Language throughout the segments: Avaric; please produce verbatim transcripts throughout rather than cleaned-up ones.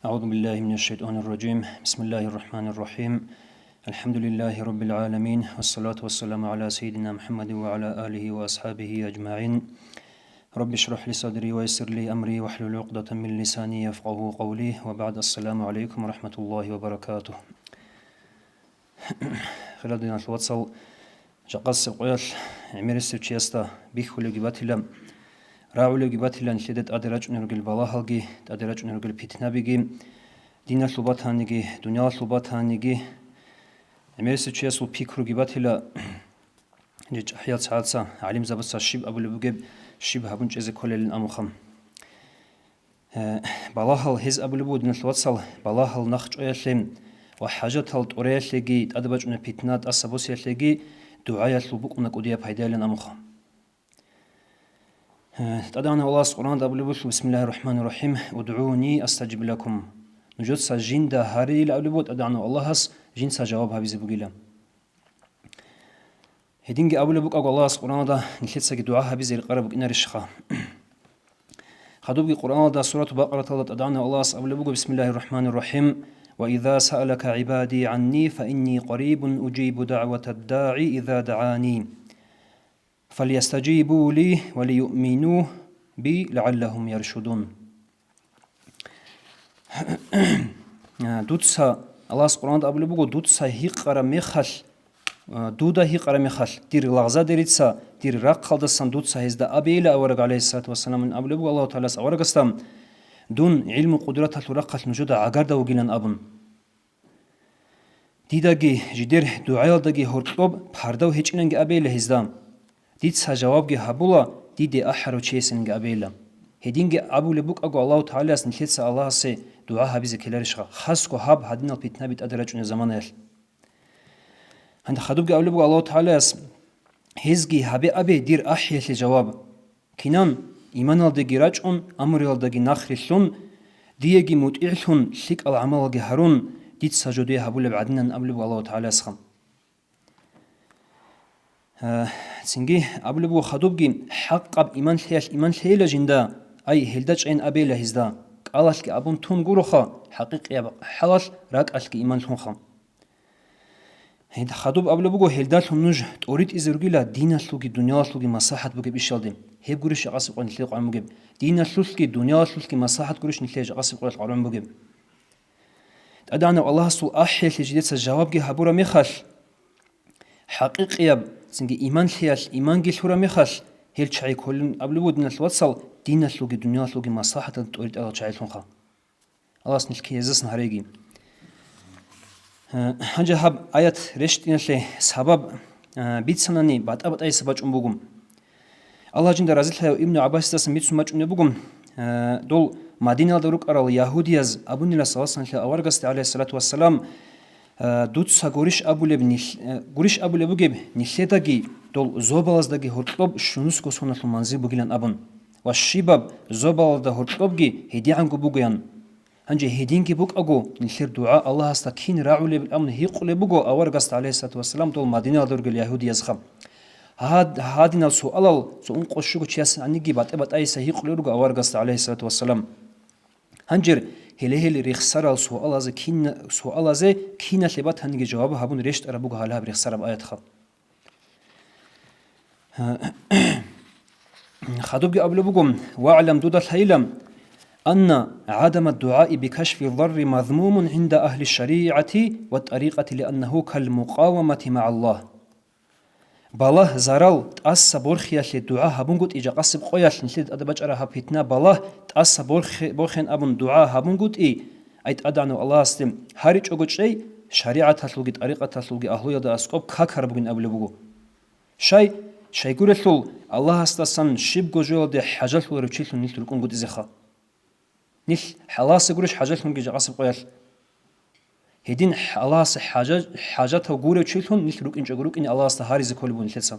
أعوذ بالله من الشيطان الرجيم. بسم الله الرحمن الرحيم. الحمد لله رب العالمين، والصلاة والسلام على سيدنا محمد وعلى آله وأصحابه أجمعين. رب اشرح لي صدري ويسر لي أمري واحلل عقدة من لساني يفقهوا قولي، وبعد، السلام عليكم ورحمة الله وبركاته. Хирал диналъул вацал, жакъасеб къоялъ гӀемерисев чиясда бихьулевги батила, рагӀулевги батила нилъеда тӀаде рачӀунел ругел балагьалги, тӀаде рачӀунел ругел питнабиги, диналъул батаниги, дуниялалъул батаниги. ГӀемерисев чиясул пикруги батила, гьанже чӀахӀиял цаца гӀалимзабаца щиб абулеб бугеб, щиб гьабун чӀезе кколелин абунха. Э, балагьал, гьез абулеб буго, диналъул вацал, балагьал нахъчӀваялъе ва хӀажатал тӀуреялъеги, тӀаде бачӀунеб питна тӀаса босиялъеги дугӀаялъул букӀуна кӀудияб пайдайилан абунха. Э, ТӀадегӀанав Аллагьас Къуръанда абулеб буго: «Бисмиллагьир рахӀманир рахӀим, удгӀуни астажиб лакум». Нужеца жинда гьарейила абулеб буго ТӀадегӀанав Аллагьас, жинца жаваб гьабизе бугила. Гьединги абулеб букӀаго Аллагьас Къуръанда нилъецаги дугӀа гьабизе рекъараб букӀинарищха? Хадубги Къуръаналда, Сурату Бакъараталда ТӀадегӀанав Аллагьас абулеб буго: «Бисмиллагьир рахӀманир рахӀим. Ва иза саалака гӀибади гӀанни, фа инни къарибун уджибу дагӀватад дагӀи иза дагӀани. Фальястажибу ли ва лиюъмину би лагӀаллагьум яршудун». Дуца, Аллагьас Къуръанда абулеб буго, дуца гьикъараб мехалъ, а, дуда гьикъараб мехалъ, дир лагъзадерица, дир рахъалдасан дуца гьезда абейила, авараг гӀалайгьиссалату вассаламин абулеб буго Аллагьу ТагӀалас аварагасда, дун гӀилму-къудраталъул рахъалъ нужеда гӀагарда вугилан абун. Дидаги, жидер дугӀаялдаги гьоркьоб пардав гьечӀинанги абейила гьезда. Дица жавабги гьабула, диде ахӀарав чиясенги абейила. Гьединги абулеб букӀаго Аллагьу ТагӀалас нилъеца Аллагьасе дугӀа гьабизе ккеларищха, хасго гьаб гьадинал питнаби тӀаде рачӀунеб заманаялъ? Гьанже хадубги абулеб буго Аллагьу ТагӀалас: «Гьезги гьабе абе дир ахӀиялъе жаваб». Кинан? Иманалдеги рачӀун, амруялдаги нахърилълъун, диеги мутӀигӀлъун, лъикӀал гӀамалалги гьарун, дица жодие гьабулеб гӀадинан абулеб Аллагьу ТагӀаласха. Гьа, цинги абулеб буго хадубги: «ХӀакъаб иман лъеялъ иман лъейила жинда, ай, гьелда чӀейин абейила гьезда, кӀалалъги абун тун гуроха, хӀакъикъияб хӀалалъ ракӀалъги иман лъунха». Гьед хадуб абулеб буго, гьелдалъун нуж тӀоритӀизе ругила диналъулги дуниялалъулги маслахӀат бугеб ишалде. Гьеб гурищ жакъасеб къоялъ нилъее къваригӀун бугеб. Диналъулъги дуниялалъулъги маслахӀат гурищ нилъее жакъасеб къоялъ къваригӀун бугеб? ТӀадегӀанав Аллагьасул ахӀиялъе жидеца жавабги гьабураб мехалъ, хӀакъикъияб, цинги иман лъеялъ иманги лъураб мехалъ, гьел чагӀи кколин абулеб буго, диналъул вацал, диналъулги дуниялалъулги маслахӀаталда тӀоритӀарал чагӀилъунха. Аллагьас нилъ ккезасан гьареги. Э, гьанже гьаб аят рещтӀиналъе сабаб, э, бицанани батӀа-батӀайиса бачӀун буго. Аллагь жинда разилъаяв Ибну ГӀаббасидасан бицун бачӀунеб буго, э, дол Мадиналда рукӀарал ягьудияз абунила, саллаллагьу гӀалайгьи ва саллам, аварагасде, гӀалайгьиссалату вассалам, э, дуца гурищ абулеб нилъ-, э, гурищ абулеб бугеб нилъедаги дол зобалаздаги гьоркьоб щунусго соналъул манзил бугилан абун. Ва щибаб зобалазда гьоркьобги гьедигӀанго бугоян. Гьанже гьединги букӀаго, нилъер дугӀа Аллагьасда кин рагӀулеб абун гьикъулеб буго аварагасда, гӀалайгьиссалату вассалам, дол Мадиналда ругел ягьудиязха. Гьад-, гьадинал суалал цо ункъо щуго чияс гьаниги батӀа-батӀайиса гьикъулел руго аварагасда, гӀалайгьиссалату вассалам. Гьанжер гьеле-гьел рехсарал суалазе кин-, суалазе киналъе батаниги жаваб гьабун рещтӀараб буго гьалаб рехсараб аятха. Хадубги абулеб буго: «ВагӀлам», дуда лъайила, «анна гӀадама дугӀаи бикашфи зарри мазмумун гӀинда ахли шаригӀати ва тӀарикъати, лианнагьу кал мукъавамати магӀаллагь». Балагь, зарал тӀаса борхиялъе дугӀа гьабунгутӀи жакъасеб къоялъ нилъеда тӀаде бачӀараб гьаб питна, балагь тӀаса борхе-, борхен абун дугӀа гьабунгутӀи, ай ТӀадегӀанав Аллагьасде гьаричӀого чӀей, шаригӀаталъулги тӀарикъаталъулги агьлуялда аскӀоб какараб бугин абулеб буго. Щай? Щайгурелъул, Аллагьасдасан щибго жоялде хӀажалъуларев чилъун нилъ рукӀунгутӀизеха. Нилъ хӀаласе гурищ хӀажалъунги жакъасеб къоялъ. Гьедин хӀаласе хӀажа-, хӀажатав гурев чилъун нилъ рукӀинчӀого рукӀине Аллагьасда гьаризе кколеб буго нилъеца.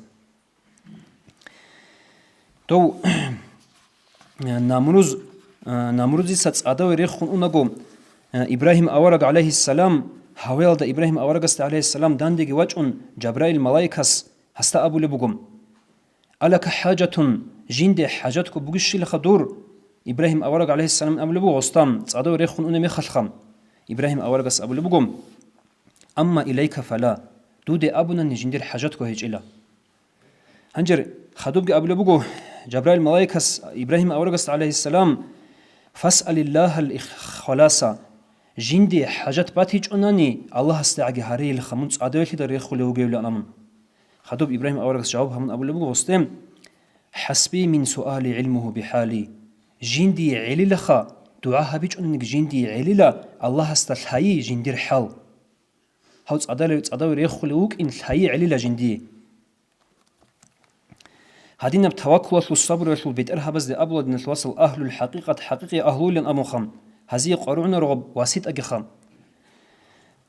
Дов Намруз, Намрузица цӀадаве рехун унаго, Ибрагьим авараг, гӀалайгьиссалам, гьаваялда Ибрагьим аварагасда, гӀалайгьиссалам, дандеги вачӀун, Жабраил малаикас гьасда абулеб буго: «Алака хӀажатун, жинде хӀажатго бугищилаха дур?» Ибрагьим авараг, гӀалайгьиссалам, абулеб буго гъосда, цӀадав рехун унеб мехалъха. Ибрагьим аварагас абулеб буго: «Амма илайка фала», дуде абунани жиндир хӀажатго гьечӀила. Гьанже хадубги абулеб буго Жабраил малаикас Ибрагьим аварагасда, гӀалайгьиссалам: «Фасъалиллагьал их-, халаса», жинди хӀажат батичӀонани, АллагьасдагӀаги гьареилха, мун цӀадавелъидал рехулев вугевилан абун. Хадуб Ибрагьим аварагас жаваб гьабун абулеб буго гъосде: «ХӀасби мин суали гӀилмугьу бихӀали». Жиндие гӀелилаха, дугӀа гьабичӀониги жиндие гӀелила, Аллагьасда лъайи жиндир хӀал. Гьав цӀадалев-, цӀадаве рехулев вукӀин лъайи гӀелила жиндие. Гьадинаб таваккулалъул сабруялъул бетӀергьабазде абула, диналъул вацал, агьлул хӀакъикъат хӀакъикъи агьлуилан абунха, гьазие къваригӀунарогъаб васитӀагиха.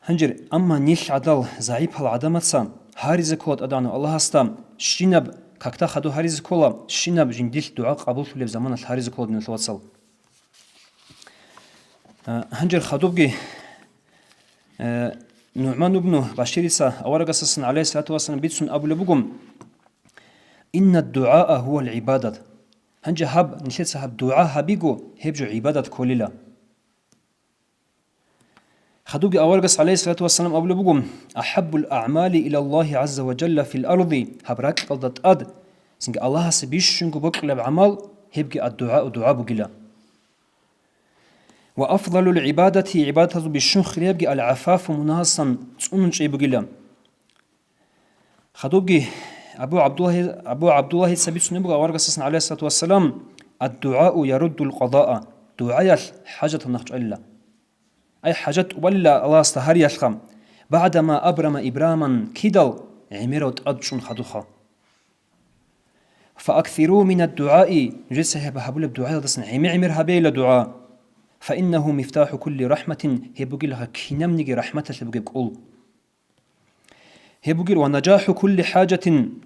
Гьанже, амма нилъ гӀадал загӀипал гӀадамаца гьаризе ккола ТӀадегӀанав Аллагьасда, щинаб какда хадув гьаризе ккола, щинаб жиндилъ дугӀа къабуллъулеб заманалъ гьаризе ккола, диналъул вацал. Э, гьанже хадубги, э, НугӀман ибну Баширица аварагасасан, гӀалайгьиссалату вассалам, бицун абулеб буго: «Инна дугӀаа гьувал гӀибадат». Гьанже гьаб, нилъеца гьаб дугӀа гьабиго, гьеб жо гӀибадат кколила. Хадубги аварагас, гӀалайгьиссалату вассалам, абулеб буго: «АхӀаббул аъмали илаллагьи гӀазза ва жалла фил арди», гьаб ракьалда тӀад, цинги Аллагьасе бищунго бокьулеб гӀамал, гьебги аддугӀау, дугӀа бугила. «Ва афдалул гӀибадати», гӀибадатазул бищун хириябги, «алгӀафафу», мунагьасан цӀунун чӀей бугила. Хадубги Абу ГӀабдуллагьи-, Абу ГӀабдуллагьица бицунеб буго аварагасасан, гӀалайгьиссалату вассалам: «АддугӀау яруддул къадаа», дугӀаялъ хӀажатал нахъчӀвалила. Ай хӀажат тӀубалила Аллагьасда гьариялъха, «багӀдама абрама ибраман», кидал гӀемерав тӀад чӀун хадуха. «Фааксиру минад дугӀаи», нужеца гьеб гьабулеб дугӀаялдасан гӀемер-гӀемер гьабейила дугӀа. «Фаиннагьу мифтахӀу кулли рахӀматин», гьеб бугилаха кинабниги рахӀматалъе бугеб кӀул. Гьеб бугила: «Ва нажахӀу кулли хӀажатин»,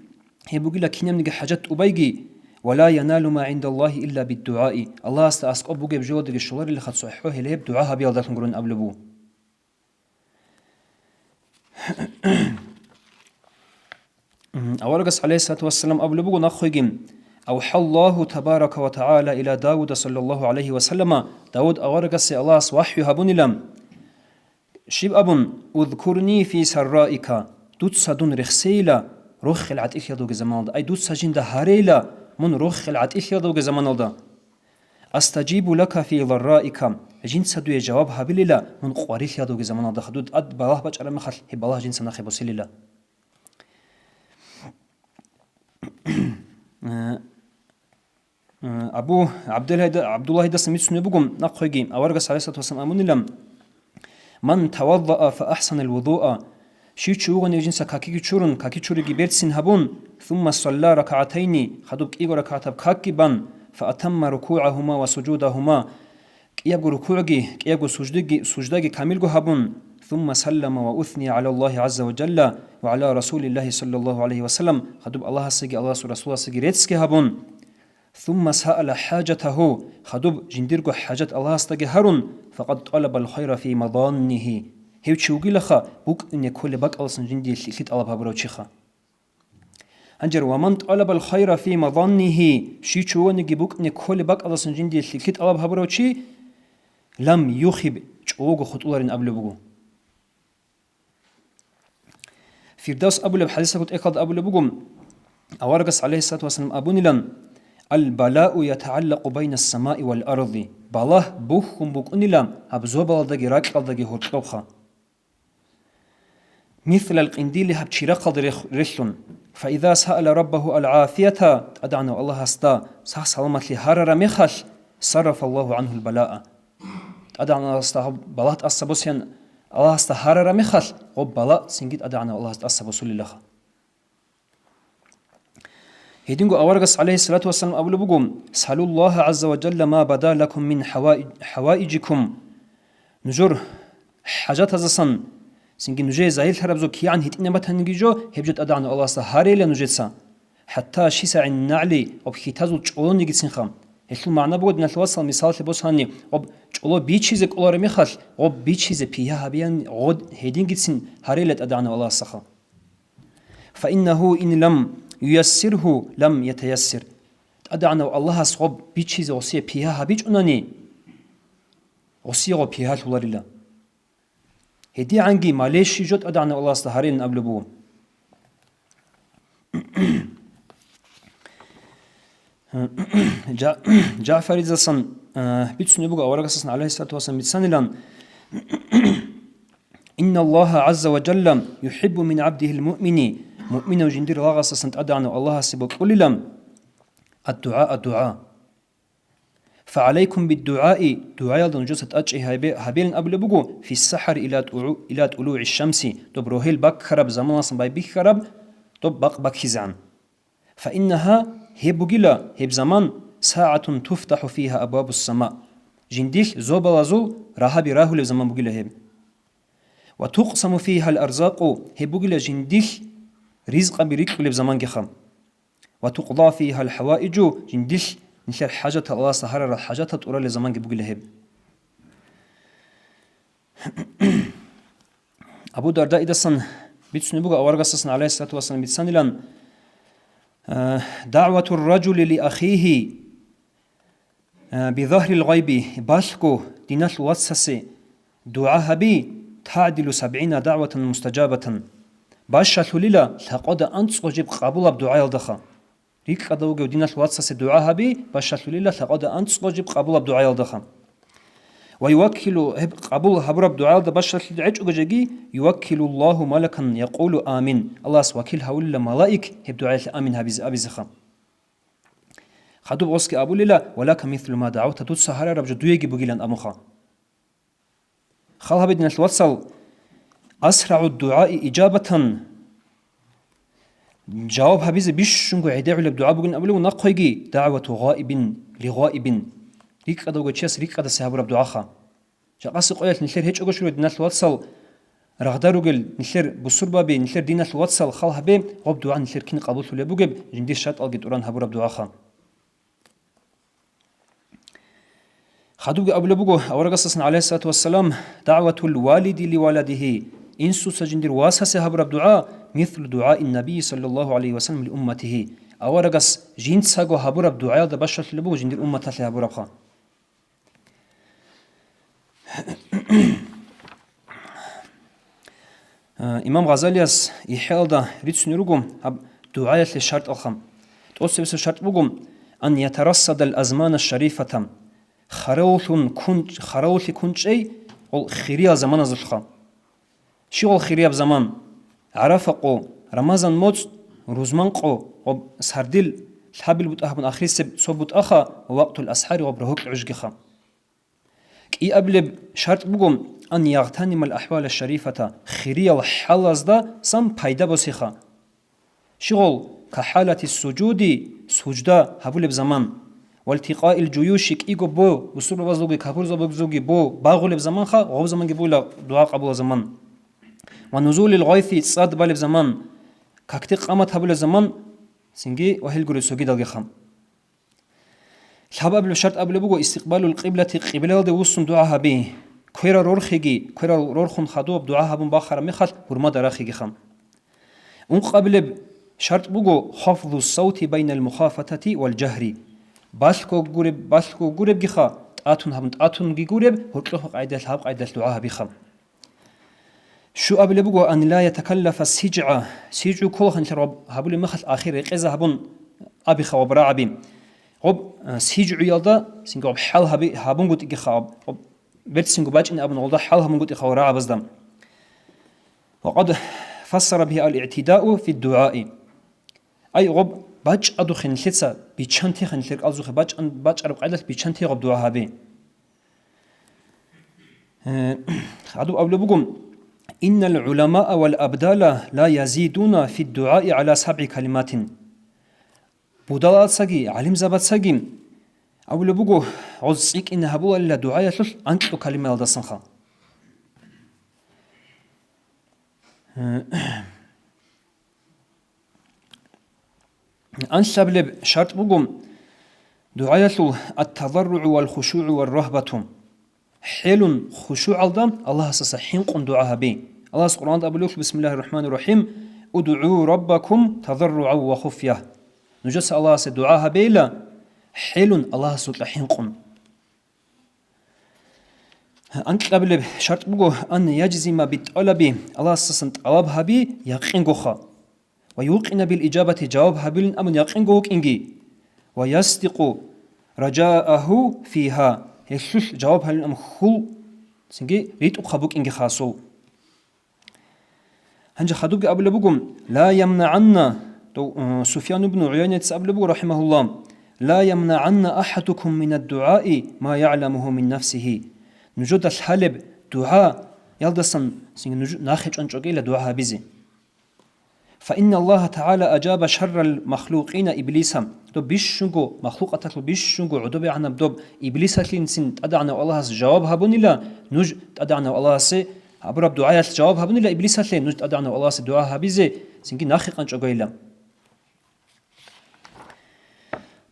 гьеб бугила кинабниги хӀажат тӀубайги, «ва ла яналу ма гӀиндаллагьи илла биддугӀаи», Аллагьасда аскӀоб бугеб жоялдаги щоларилаха цохӀо гьеле гьеб дугӀа гьабиялдалъун гурин абулеб буго. Аварагас, гӀалайгьиссалату вассалам, абулеб буго нахъеги: «АвхӀаллагьу табарака ва тагӀала иля Давуда саллаллагьу гӀалайгьи ва саллама», Давуд аварагасе Аллагьас вахӀю гьабунила. Щиб абун: «Узкурни фи сарраика», дуца дун рехсейила, рохел гӀатӀилъиялда вугеб заманалда, ай, дуца жинда гьарейила, мун рохел гӀатӀилъиялда вугеб заманалда. «Астажибу лака фи дарраика», жинца дуе жаваб гьабилила, мун къварилъиялда вугеб заманалда, хадуд тӀад балагь бачӀараб мехалъ, гьеб балагь жинца нахъе босилила. Э, Абу ГӀабдуллагьида-, ГӀабдуллагьидасан бицунеб буго нахъеги, аварагас, гӀалайгьиссалату вассалам, абунила: «Ман таваддаа фа ахӀсанал вудуа», щив чи вугони жинца какиги чурун, каки чуриги берцин гьабун, «сумма салла ракагӀатайни», хадуб кӀиго ракагӀатаб какги бан, «фа атамма рукугӀагьума ва сужудагьума», кӀиябго рукугӀги, кӀиябго суждиги, суждаги камилго гьабун, «сумма саллама ва усния гӀалаллагьи гӀазза ва жалла ва гӀала Расулиллагьи саллаллагьу гӀалайгьи ва саллам», хадуб Аллагьасеги Аллагьасул Расуласеги реццги гьабун, «сумма саала хӀажатагьу», хадуб жиндирго хӀажат Аллагьасдаги гьарун, «факъад тӀалабал хайра фи мазаннигьи», гьев чи вугилаха букӀине кколеб бакӀалдасан жиндие лъикӀлъи тӀалаб гьабурав чиха. Гьанже: «Ва ман тӀалабал хайра фи мазаннигьи», щив чи вугониги букӀине кколеб бакӀалдасан жиндие лъикӀлъи тӀалаб гьабурав чи, «лам юхиб», чӀолого хутӀуларин абулеб буго. Фирдавс абулеб хӀадисалъул тӀехьалда абулеб буго, аварагас, гӀалайгьиссалату вассалам, абунилан: «Ал-балау ятагӀаллакъу байнас самаи вал арди», балагь бухьун букӀунила гьаб зобалалдаги ракьалдаги гьоркьобха. «Мислал къиндили», гьаб чирахъалда рехун. «Фаиза саала раббагьу ал-гӀафията», ТӀадегӀанав Аллагьасда сах-саламалъи гьарараб мехалъ, «саррафаллагьу гӀангьул балаа». ТӀадегӀанав Аллагьасда гьаб балагь тӀаса босеян Аллагьасда гьарараб мехалъ, гъоб балагь цинги ТӀадегӀанав Аллагьасда тӀаса босулилаха. Гьединго аварагас, гӀалайгьиссалату вассалам, абулеб буго: «Салуллагьа гӀазза ва жалла ма бада лакум мин хӀаваи-, хӀаваиджикум». Нужер хӀажатаздасан, цинги нужее загьирлъараб жо кигӀан гьитӀинаб батаниги жо, гьеб жо ТӀадегӀанав Аллагьасда гьарейила нужеца. «ХӀатта шисагӀин нагӀли», гъоб хьитазул чӀолонигицинха. Гьелъул магӀна буго, диналъул вацал, мисаллъи босани, гъоб чӀоло бичизе кӀолареб мехалъ, гъоб бичизе пия гьабиян гъод гьедингицин гьарейила ТӀадегӀанав Аллагьасдаха. «Фаиннагьу ин лам юяссиргьу, лам ятаяссир». ТӀадегӀанав Аллагьас гъоб бичизе гъосие пигьа гьабичӀунани, гъосие гъоб пигьалъуларила. ГьедигӀанги мале щи жо ТӀадегӀанав Аллагьасда гьарилин абулеб буго. Жа-, ЖагӀфаридасан, а, бицунеб буго аварагасасан, гӀалайгьиссалату вассалам, бицанилан: «Инналлагьа гӀазза ва жалла юхӀиббу мин гӀабдигьил муъмини», муъминав жиндир лагъасасан ТӀадегӀанав Аллагьасе бокьулила ад-дугӀа, ад-дугӀа. «ФагӀалайкум биддугӀаи», дугӀаялда нужеца тӀачӀи гьабе-, гьабилин абулеб буго, «фиссахӀари иля тӀугӀу-, иля тӀулугӀи шамси», доб рогьел баккараб заманалдасан байбихьараб доб бакъ баккизегӀан. «Фаиннагьа», гьеб бугила, гьеб заман, «сагӀатун туфтахӀу фигьа абвабус сама», жиндилъ зобалазул рагьаби рагьулеб заман бугила гьеб. «Ва тукъсаму фигьал арзакъу», гьеб бугила жиндилъ ризкъаби рикьулеб замангиха. «Ва тукъда фигьал хӀаваиджу», жиндилъ нилъер хӀажатал, Аллагьасда гьарарал хӀажатал тӀуралел заманги бугила гьеб. Абу Дардаидасан бицунеб буго аварагасасан, гӀалайгьиссалату вассалам, бицанилан, а, «ДагӀватур ражули ли ахихи», а, «би загьрил гъайби», балъго диналъул вацасе дугӀа гьаби, «тагӀдилу сабгӀина дагӀватан мустажабатан», бащалъулила лъакъода анцӀго жиб къабулаб дугӀаялдаха. РикӀкӀада вугев диналъ вацасе дугӀа гьаби, бащалъулила лъакъада анцӀго жиб къабулаб дугӀаялдаха. Ва юваккилу, гьеб къабул гьабураб дугӀаялда бащалъи гӀечӀого жеги, «юваккилуллагьу малакан якъулу амин», Аллагьас вакил гьавулила малаик гьеб дугӀаялъе амин гьабизе абизеха. Хадуб гъосги абулила: «Ва лака мислу ма дагӀавта», дуца гьарараб жо дуеги бугилан абунха. Хал гьабе, диналъ вацал, «асрагӀу дугӀаи ижабатан», жаваб гьабизе бищунго гӀедегӀулеб дугӀа бугин абулев нахъойги, «дагӀвату гъаибин ли гъаибин», рикӀкӀадавго чияс рикӀкӀадасе гьабураб дугӀаха. Жакъасе къоялъ нилъер гьечӀого щуро, диналъ вацал, рагъда ругел нилъер бусурбаби, нилъер диналъ вацал, хал гьабе, гъоб дугӀа нилъер кин къабуллъулеб бугеб, жиндир шартӀалги тӀуран гьабураб дугӀаха. Хадубги абулеб буго аварагасасан, гӀалайгьиссалату вассалам: «ДагӀватул валиди ли валадигьи», инсуца жиндир васасе гьабураб дугӀа, «мислу дугӀаин набийи саллаллагьу гӀалайгьи ва саллам ли умматигьи», аварагас жинцаго гьабураб дугӀаялда бащалъулеб буго жиндир умматалъе гьабурабха. Э, имам Гъазалияс ИхӀяалда рицуней руго гьаб дугӀаялъе шартӀалха. ТӀоцебесеб шартӀ буго: «Ан ятарассадал азмана шарифата», харавуллъун кун-, харавуллъи кунчӀей гъол хириял заманазулха. Щи гъол хирияб заман? ГӀарафа къо, Рамазан моцӀ, рузман къо, гъоб сардил, лъабил бутӀа гьабун ахирисеб цо бутӀаха ва вакътул асхӀари гъоб рогьукь гӀужгиха. КӀиабилеб шартӀ буго: «Ан ягътанимал ахӀвала шарифата», хириял хӀалазда сан пайда босиха. Щигъул кахӀалати сужуди, сужда гьабулеб заман, валтикъаил жуюши, кӀиго бо, бусурбабазулги капурзабазулги бо багъулеб заманха, гъоб заманги буила дугӀа къабулаб заман, ва нузулил гъайси, цӀад балеб заман, какде къамат гьабулеб заман, цинги ва гьел гуреб цогидалгиха. Лъабабилеб шартӀ абулеб буго: «Истикъбалул къиблати», къиблаялде вуссун дугӀа гьаби. Кверал рорхиги, кверал рорхун хадуб дугӀа гьабун бахараб мехалъ гьурмада рахигиха. Ункъабилеб шартӀ буго: «Хафзу саути байнал мухафатати вал жагьри». Балъго гуреб, балъго гуребгиха, тӀатун гьабун, тӀатунги гуреб, гьоркьохъо къайдалъ, гьаб къайдалъ дугӀа гьабиха. Щуабилеб буго: «Ан ла ятакаллафа сижгӀа», сижгӀу кколаха нилъер гъоб гьабулеб мехалъ ахир рекъезабун абиха ва рагӀаби. Гъоб, э, сижгӀуялда цинги гъоб хӀал гьаби-, гьабунгутӀигиха, гъоб берцинго бачӀин абун гъолда хӀал гьабунгутӀиха ва рагӀабазда. «Ва къад фассара бигьа ал-игӀтидау фи дугӀаи». Ай, гъоб бачӀадухъе нилъеца, биччантиха нилъер кӀалзухъе бачӀан-, бачӀараб къайдалъ биччанти гъоб дугӀа гьаби. Э, гьадуб абулеб буго: «Иннал гӀуламаа вал абдала ла язидуна фид дугӀаи гӀала сабгӀи калиматин». Будалацаги, гӀалимзабацаги абулеб буго, гъоз цӀикӀкӀине гьабуларила дугӀаялъулъ анкьго калимаялдасанха. Э, Анлъабилеб шартӀ буго дугӀаялъул: «Ат-тазарругӀу вал хушугӀу вар рагьбату». ХӀелун, хушугӀалда Аллагьасаса хӀинкъун дугӀа гьаби. Аллагьас Къуръанда абулеб: «Бисмиллагьир рахӀманир рахӀим. УдгӀу раббакум тазарругӀан ва хуфя». Нужеца Аллагьасе дугӀа гьабейила, хӀелун Аллагьасукьа хӀинкъун. Анкьабилеб шартӀ буго, ан яжзима битӀалаби, Аллагьасдасан тӀалаб гьаби якъингоха. Ва юкъина бил ижабати, жаваб гьабилин абун якъинго вукӀинги. Ва ясдикъу ражаагьу фигьа, гьелъулъ жаваб гьабилин абун хьул, цинги ритӀухъаб букӀинги хасул. Гьанже хадубги абулеб буго, ла ямнагӀанна, дов-, э, Суфьян ибн ГӀуяйнаца абулеб буго, рахӀимагьуллагь, ла ямнагӀанна ахӀадукум минад-дугӀаи ма ягӀламугьу мин нафсигьи. Нужеда лъалеб дугӀаялдасан цинги нуж нахъе чӀван чӀвагейила дугӀа гьабизе. Фаинна Аллагьа тагӀала ажаба шаррал махлукъина Иблиса. Доб бищунго, махлукъаталъул бищунго гӀодобегӀанаб доб Иблисалъинцин ТӀадегӀанав Аллагьас жаваб гьабунила, нуж ТӀадегӀанав Аллагьасе гьабураб дугӀаялъ жаваб гьабунила Иблисалъе, нуж ТӀадегӀанав Аллагьасе дугӀа гьабизе цинги нахъе къанчӀого гьейила.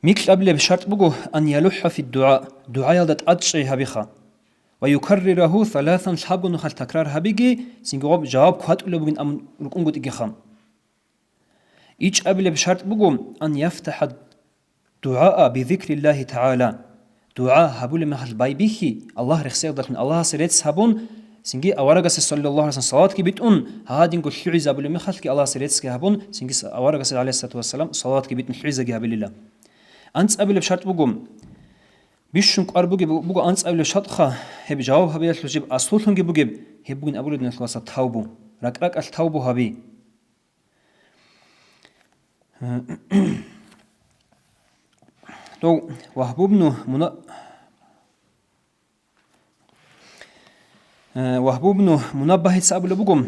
Микьабилеб шартӀ буго, ан ялухӀа фи дугӀа, дугӀаялда тӀадчӀей гьабиха. Ва юкаррирагьу саласан, лъабго нухалъ такрар гьабиги, цинги гъоб жаваб кватӀулеб бугин абун рукӀунгутӀигиха. ИчӀабилеб шартӀ буго, ан яфтахӀа дугӀаа бизикриллагьи тагӀала. ДугӀа гьабулеб мехалъ байбихьи, Аллагь рехсеялдалъун Аллагьасе рецц гьабун, цинги аварагасе саллаллагьу гӀалайгьи вассалам салаватги битӀун, гьадинго лъугӀизабулеб мехалъги Аллагьасе реццги гьабун, цинги с-, аварагасе гӀалайгьиссалату вассалам салаватги битӀун лъугӀизаги гьабилила. АнцӀабилеб шартӀ буго. Бищун кӀвар бугеб буго анцӀабилеб шартӀха, гьеб жаваб гьабиялъул жиб аслулъунги бугеб, гьеб бугин абулеб, диналъул вацал, тавбу, ракӀ-ракӀалъ тавбу гьаби. Дов Вагьбубну Муна-, э, Вагьбубну Мунаббагьица абулеб буго,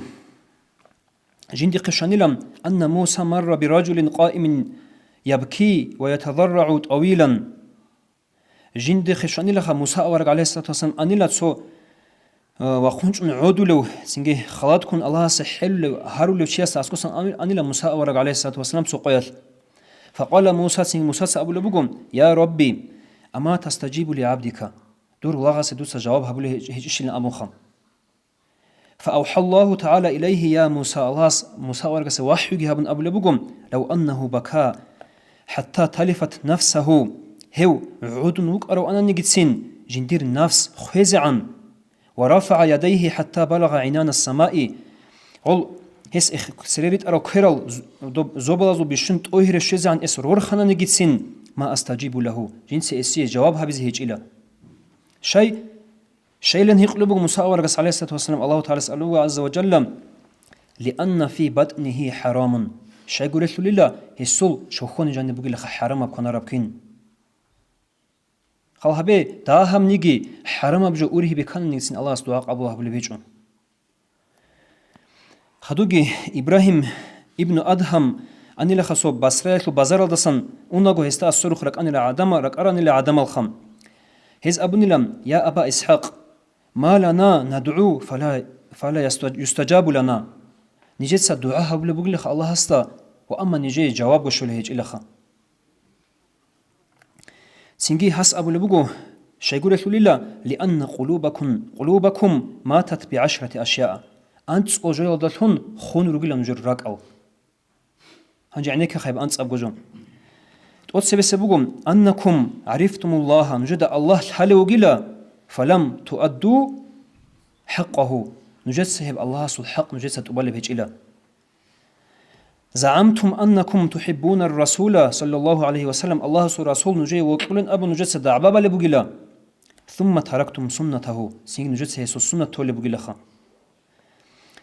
жиндихъе щванилан, анна Муса марра биражулин къаимин ябки ва ятадаррагӀу тӀавилан. Жиндихъе щванилаха Муса авараг, гӀалайгьиссалату вассалам, анила цо, э, вахъун чӀун гӀодулев, цинги халатккун Аллагьасе хӀелулев, гьарулев чиясда аскӀосан ан-, анила Муса авараг, гӀалайгьиссалату вассалам, цо къоялъ. Факъала Муса, цинги Мусаца абулеб буго, я Рабби, ама тастаджибу ли гӀабдика? Дур лагъасе дуца жаваб гьабулеб гьеч-, гьечӀищилан абунха. فأوحى الله تعالى إليه يا موسى, Аллагьас Муса аварагасе вахӀюги гьабун абулеб буго, لو أنه بكى حتى تلفت نفسه, гьев гӀодун вукӀарав ананигицин жиндир нафс хвезегӀан, ورفع يديه حتى بلغ عنان السماء, гьол гьес эх-, цере ритӀарал кверал з-, доб зобалазул бищун тӀогьире щвезегӀан эс рорхананигицин, ما أستجيب له, жинца эсие жаваб гьабизе гьечӀила. Щай? Щайилан гьикъулеб буго Муса аварагас, гӀалайгьиссалату вассалам, Аллагьу ТагӀалас абулеб буго, гӀазза ва жалла, لأن في بطنه حرام, щайгурелъулила гьесул чохьони жаниб бугилаха хӀарамаб кванараб кин. Хал гьабе, дагьабниги хӀарамаб жо ургьибе ккананигицин Аллагьас дугӀа къабул гьабулеб гьечӀо. Хадуги Ибрагьим ибну Адгьам анилаха цо Басраялъул базаралдасан унаго гьесда ассорухъ ракӀанила гӀадама-, ракӀаранила гӀадамалха. Гьез абунила: «Я Аба ИсхӀакъ, ма лана надгӀу фала, фала яста-, юстаджабу лана». Нижеца дугӀа гьабулеб бугилаха Аллагьасда, ва амма нижее жавабго щолей гьечӀилаха. Цинги гьас абулеб буго, щайгурелъулила, لأن قلوبكم، قلوبكم ماتت بعشرة أشياء, анцӀго жоялдалъун хун ругила нужер ракӀал. Гьанже гӀенеккахъе гьеб анцӀабго жо. ТӀоцебесеб буго, أنكم عرفتم الله, нужеда Аллагь лъалев вугила, فلم تؤدوا حقه, нужеца гьеб Аллагьасул хӀакъ нужеца тӀубалеб гьечӀила. زعمتم أنكم تحبون الرسول صلى الله عليه وسلم, Аллагьасул Расул нужее вокьулин абун нужеца дагӀба балеб бугила, ثم تركتم سنته, цинги нужеца гьесул суннат толеб бугилаха.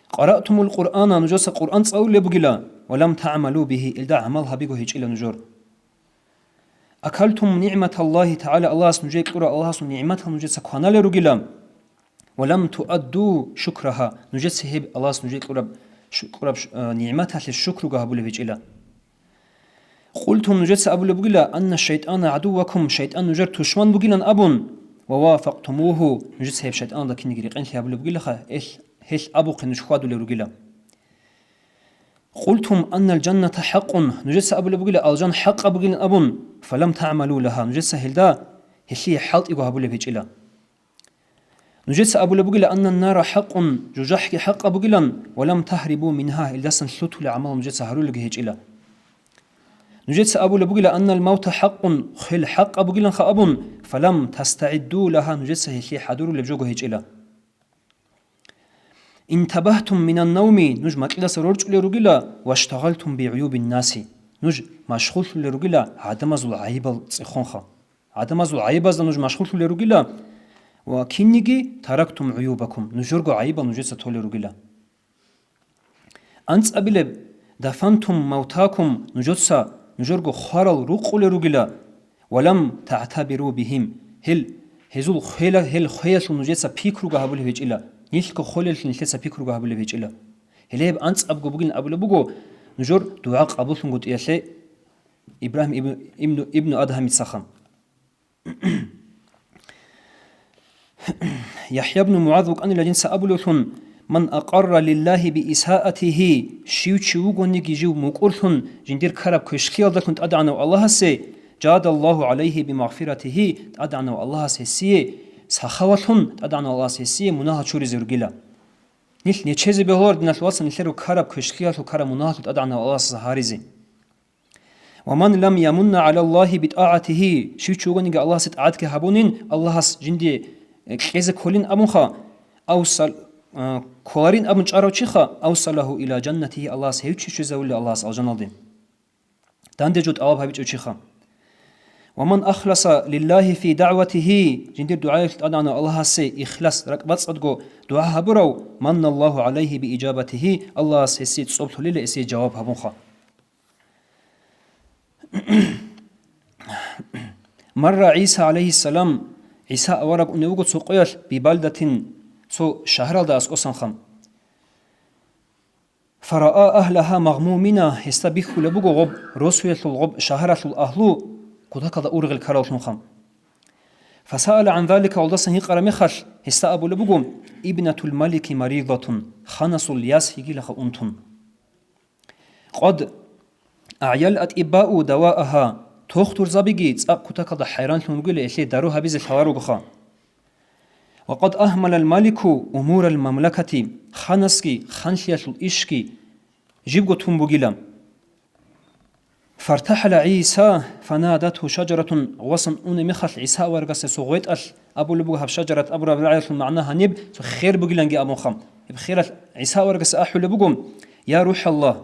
قرأتم القرآن, нужеца Къуръан цӀалулеб бугила, ولم تعملوا به, илда гӀамал гьабиго гьечӀила нужер. أكلتم نعمة الله تعالى, Аллагьас нужее кьурал Аллагьасул нигӀматал нужеца кваналел ругила, ولم تؤدوا شكرها, нужеца гьеб Аллагьас нужее кьураб, шу-, кьураб ш-, а, нигӀматалъе шукруго гьабулеб гьечӀила. قلتم, нужеца абулеб бугила, أن الشيطان عدوكم, шайтӀан нужер тушман бугилан абун, ووافقتموه, нужеца гьеб шайтӀаналда кинеги рекъенлъи гьабулеб бугилаха, гьелъ, гьелъ абухъе нуж хьвадулел ругила. قلتم أن الجنة حق, нужеца абулеб бугила, алжан хӀакъаб бугилан абун, فلم تعملوا لها, нужеца гьелда, гьелъие хӀалтӀиго гьабулеб гьечӀила. Нужеца абулеб бугила, أن النار حق, жужахӀги хӀакъаб бугилан, ولم تهربوا منها, илдасан лъутулеб гӀамал нужеца гьарулелги гьечӀила. Нужеца абулеб бугила: «Аннал мавта хӀакъун», хвел хӀакъаб бугиланха абун, «фалам тастагӀидду лагьа», нужеца гьелъие хӀадурулеб жого гьечӀила. «Интабагьтум минан навми», нуж макьидаса рорчӀулел ругила, «ваштагъалтум бигӀюбин наси», нуж машгъуллъулел ругила гӀадамазул гӀайибал цӀехонха. ГӀадамазул гӀайибазда нуж машгъуллъулел ругила, ва кинниги «тарактум гӀуюбакум», нужерго гӀайибал нужеца толел ругила. АнцӀабилеб: «Дафантум мавтакум», нужеца нужерго хварал рукъулел ругила, «ва лам тагӀтабиру бигьим», гьел, гьезул хвела-, гьел хвеялъул нужеца пикруга гьабулеб гьечӀила, нилъго холеллъи нилъеца пикруга гьабулеб гьечӀила. Гьеле гьеб анцӀабго бугин абулеб буго нужер дугӀа къабуллъунгутӀиялъе Ибрагьим ибн-, ибну, ибну Адгьамицаха. ЯхӀя ибн МугӀаз вукӀанила жинца абулевлъун: «Ман акъарра лиллагьи биисаатигьи», щив чи вугониги жив мукӀурлъун жиндир ккараб квешлъиялдалъун ТӀадегӀанав Аллагьасе, «жадаллагьу гӀалайгьи бимагъфиратигьи», ТӀадегӀанав Аллагьас гьесие сахавалъун, ТӀадегӀанав Аллагьас гьесие мунагьал чуризе ругила. Нилъ нечезе бегьулар, диналъ вацал, нилъер ккараб квешлъиялъул, ккараб мунагьалъул ТӀадегӀанав Аллагьас гьаризе. «Ва ман лам ямунна гӀала Аллагьи битӀагӀатигьи», щив чи вугониги Аллагьасе тӀагӀатги гьабунин, Аллагьас жинде, э, кьезе кколин абунха, авсал-, а, кколарин абун чӀарав чиха, «авсалагьу иля жаннатигьи», Аллагьас гьев чи щвезавулила Аллагьас алжаналде. Данде жо тӀалаб гьабичӀев чиха. «Ва ман ахласа лиллагьи фи дагӀватигьи», жиндир дугӀаялъ ТӀадегӀанав Аллагьасе ихлас ракӀбацӀцӀадго дугӀа гьабурав, «манналлагьу гӀалайгьи бииджабатигьи», Аллагьас гьесие цӀоб лъолила, гьесие жаваб гьабунха. Марра ГӀиса гӀалайгьиссалам, ГӀиса авараг унев вуго цо къоялъ, бибалдатин, цо шагьаралда аскӀосанха. Фараа агьлагьа магъмумина, гьесда бихьулеб буго гъоб росуялъул, гъоб шагьаралъул агьлу кутакалда ургъел ккараллъунха. Фасаала гӀан залика, гъолдасан гьикъараб мехалъ, гьесда абулеб буго: «Ибнатул малики маридатун», ханасул яс йигилаха унтун. Къад агӀял атӀиббау давааха, тохтурзабиги цӀакъ кутакалда хӀайранлъун ругила гьелъие дару гьабизе лъалар ругоха. Ва къад агьмалал малику умурал мамлакати, ханасги ханлъиялъул ишги жибго тун бугила. ФартахӀала ГӀиса, фанадатгьу шаджаратун, гъвасан унеб мехалъ ГӀиса аварагасда цо гъветӀалъ, абулеб буго гьаб шаджарат абураб рагӀиялъул магӀна гьаниб цо хер бугиланги абунха. Гьеб хералъ ГӀиса аварагасда ахӀулеб буго: «Я РухӀаллагь,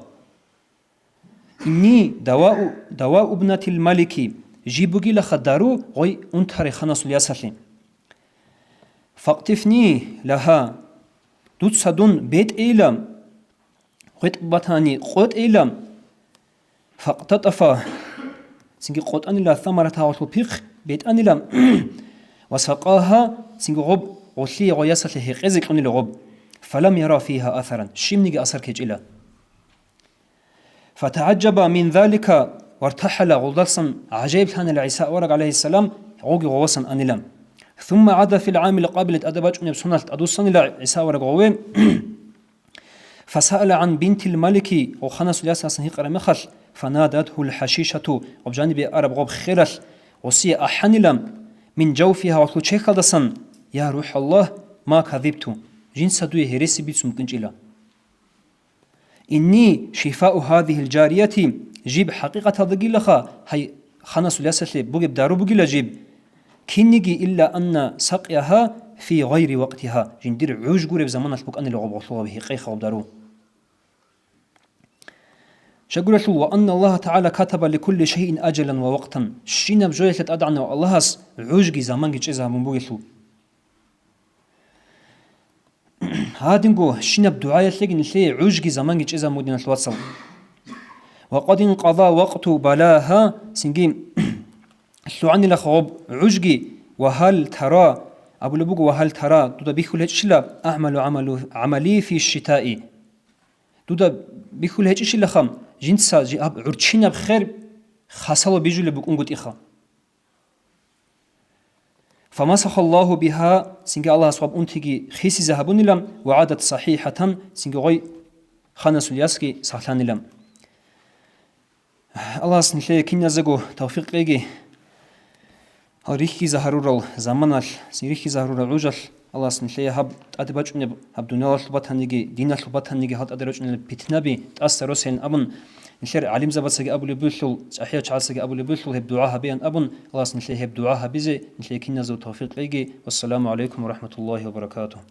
инни давау, давау ибнатил малики, жиб бугилаха дару гъой унтарай ханасул ясалъе. Факътифни лагьа, дуца дун бетӀейила, гъветӀ батани къотӀейила». Факътатафа, цинги къотӀанила, самарат гьагъулъул пихъ бетӀанила, ва сакъагьа, цинги гъоб гъолъие гъой ясалъе гьекъезе кьунила гъоб. Фалам яра фигьа асаран, щибниги асар ккечӀила. ФатагӀаджаба мин залика вартахӀала, гъолдасан гӀажаиблъанила ГӀиса авараг гӀалайгьиссалам, гъоги гъовасан анила. Сумма гӀада фил гӀамил къабили, тӀаде бачӀунеб соналъ тӀадвуссанила ГӀиса авараг гъове. Фасаала гӀан бинтил малики, гъо ханасул ясалъасан гьикъараб мехалъ, фанадатгьул хӀашишату, гъоб жанибе араб гъоб хералъ гъосие ахӀанила, мин жавфигьа, гъолъул чехьалдасан: «Я РухӀаллагь, ма казибту, жинца дуе гьереси бицун букӀинчӀила. Инни шифау гьадигьил жарияти, жиб хӀакъикъаталдагилаха, гьай ханасул ясалъе бугеб дару бугила жиб. Кинниги илла анна сакъяха фи гъайри вакътиха, жиндир гӀуж гуреб заманалъ букӀанила гъоб гъолъул гъаб гьекъей гъоб дару». Щайгурелъул: «Ва анна Аллагьа тагӀала катаба ликулли шайин аджалан ва вакътан», щинаб жоялъе ТӀадегӀанав Аллагьас гӀужги заманги чӀезабун бугелъул. Гьадинго щинаб дугӀаялъеги нилъее гӀужги заманги чӀезабун бугин, диналъ вацал. «Ва къад инкъада вакъту балагьа», цинги лъугӀанилаха гъоб гӀужги, «ва гьал тара», абулеб буго, «ва гьал тара», дуда бихьулеб гьечӀищила, «агӀмалу гӀамалу, гӀамали фи шитаи», дуда бихьулеб гьечӀищилаха, жинца жи-, гьаб гӀурччинаб хер хасало бижулеб букӀунгутӀиха. «Фамасахаллагьу бигьа», цинги Аллагьас гъаб унтиги хисизе гьабунила, «ва гӀадат сахӀихӀатан», цинги гъой ханасул ясги сахлъанила. Аллагьас нилъее киназего тавфикъ кьеги, гьал рихьизе гьарурал заманалъ, цин рихьизе гьарурал гӀужалъ, Аллагьас нилъее гьаб тӀаде бачӀунеб, гьаб дуниялалъул батаниги, диналъул батаниги, гьал тӀаде рачӀунел питнаби тӀаса росейин абун, Нилъер гӀалимзабацаги абулеб бугелъул, цӀахӀиял чагӀацаги абулеб бугелъул, гьеб дугӀа гьабеян абун, Аллагьас нилъее гьеб дугӀа гьабизе, нилъее киназего тавфикъ кьеги. Вассаламу гӀалайкум ва рахӀматуллагьи ва баракатугь.